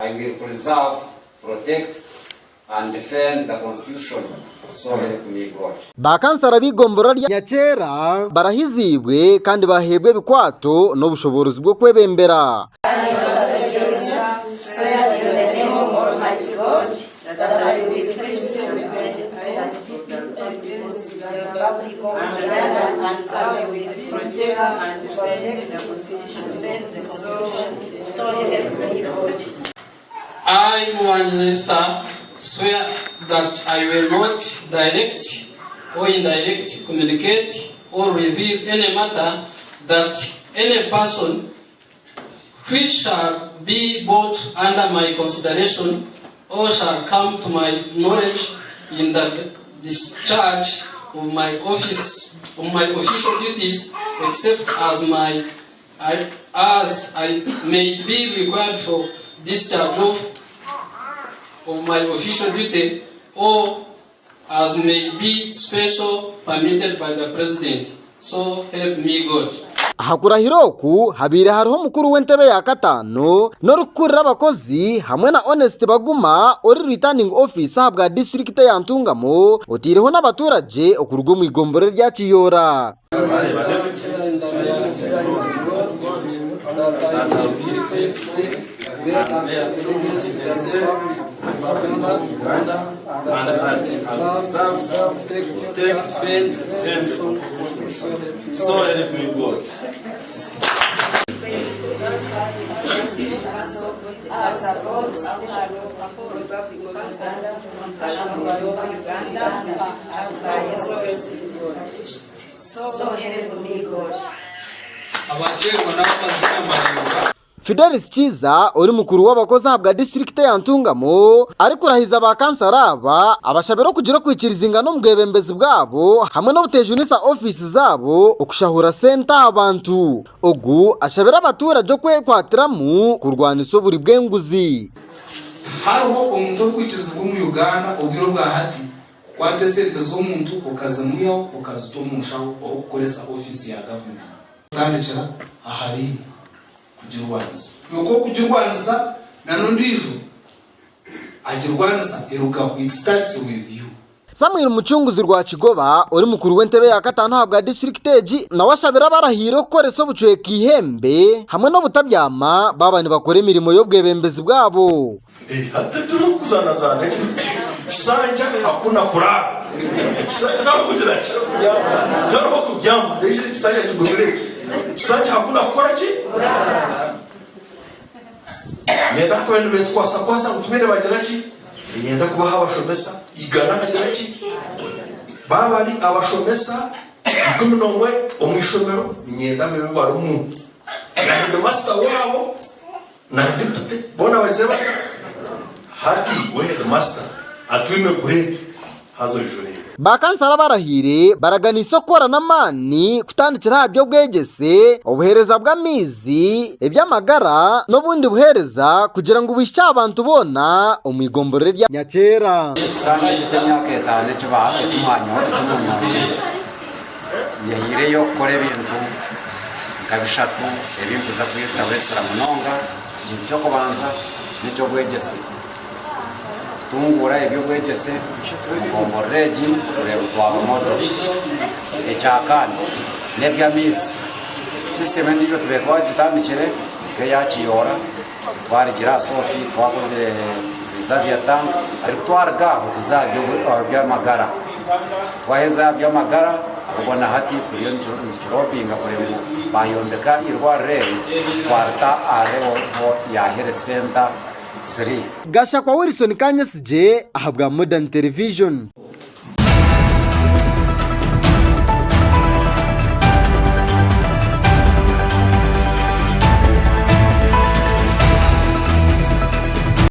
I will preserve, protect and defend the Constitution, so help me God. Baakansara b'eigomborora rya Nyakyera barahiziibwe kandi baheebwa ebikwato n'obushoboorozi bw'okwebembera. I, Mubangiza, swear that I will not direct or indirect communicate or reveal any matter that any person which shall be brought under my consideration or shall come to my knowledge in the discharge of my office of my official duties except as my I, as I may be required for discharge of, of my official duty or as may be special permitted by the President. So help me God. Aha kurahira oku habaire hariho omukuru w'entebe ya kataano n'orikukurira abakozi hamwe na Honest Baguma ori Returning Officer ahabwa disiturikiti eya Ntungamo oteireho n'abaturagye okuruga omu igomborora erya Kiyoora. Abakyerwa n'ab'amazina maraingwa. Fidelis Kiiza ori mukuru w'abakozi ahabwa disiturikiti eya Ntungamo arikurahiza ba kansara aba abashabire okugira okwikirizingana omu bwebembezi bwabo hamwe n'obutejunisa ofiisi zaabo okushahura sente aha bantu. Ogu ashabire abaturagye okwekwatiramu kurwanisa oburi bw'enguzi. Tihariho omuntu orikwikirizibwa omu Uganda obwire obwa hati Kukwata esente z'omuntu okazimwihaho okazita omu nshaho orikukoresa ofiisi ya gavumenti. Kutandikira ahari imwe kugirwanisa. Iwe ku orikugirwanisa na n'ondiijo agirwanisa erugaho. It starts with you. Samuel Mucunguzi Rwakigoba ori mukuru w'entebe ya kataano ahabwa disiturikiti egi nawe ashabire abarahiire okukoresa obucweka eihembe hamwe n'obutabyama baaba nibakora emirimo y'obwebembezi bwabo. Hati titurikuzanazaana eki kisanja hakuna kurara ekisanja tarikugira ki tariho kubyama eki ekisanja kigumire eki kisanja hakuna kukora ki nyenda hati bari nibetukwasakwasa ngu tumwe nibagira ki ninyenda kubaha abashomesa igana nkagira ki baaba bari abashomesa 11 omu ishomero ninyenda babe barimu na headmaster waabo Na deputy boona baizire bata? Hati we headmaster atwime grade haza oijure. Ba kansara abarahiire baraganiise okukora n'amaani kutandikira aha by'obwegyese, obuheereza bw'amaizi, eby'amagara n'obundi buheereza kugira ngu buhikye aha bantu boona omu igomborora erya Nyakyera. Ekisanja ekyo eky'emyaka etaano eki munyongyeire, nyehaireyo kukora ebintu nka bishatu ebi nkuza kwetaho esira munonga. Ekintu ky'okubanza n'eky'obwegyese, kutunguura eby'obwegyese omu gomborora egi kureeba ngu twaba model. Ekyakana n'eby'amaizi, sisitemu endiijo tubaire twagitandikire nk'eya Kiyoora, twarigira aha soosi, twakozire reservoir tank, ariko twaruga aho tuza aha by'amagara. Twaheza aha by'amagara ahobwo na hati turiyo nitukirobinga kureba ngu bayombeka eirwariro eri twarita aha level ya health center 3. Gashakwa Wilson Kanyesigye ahabwa Modern Television.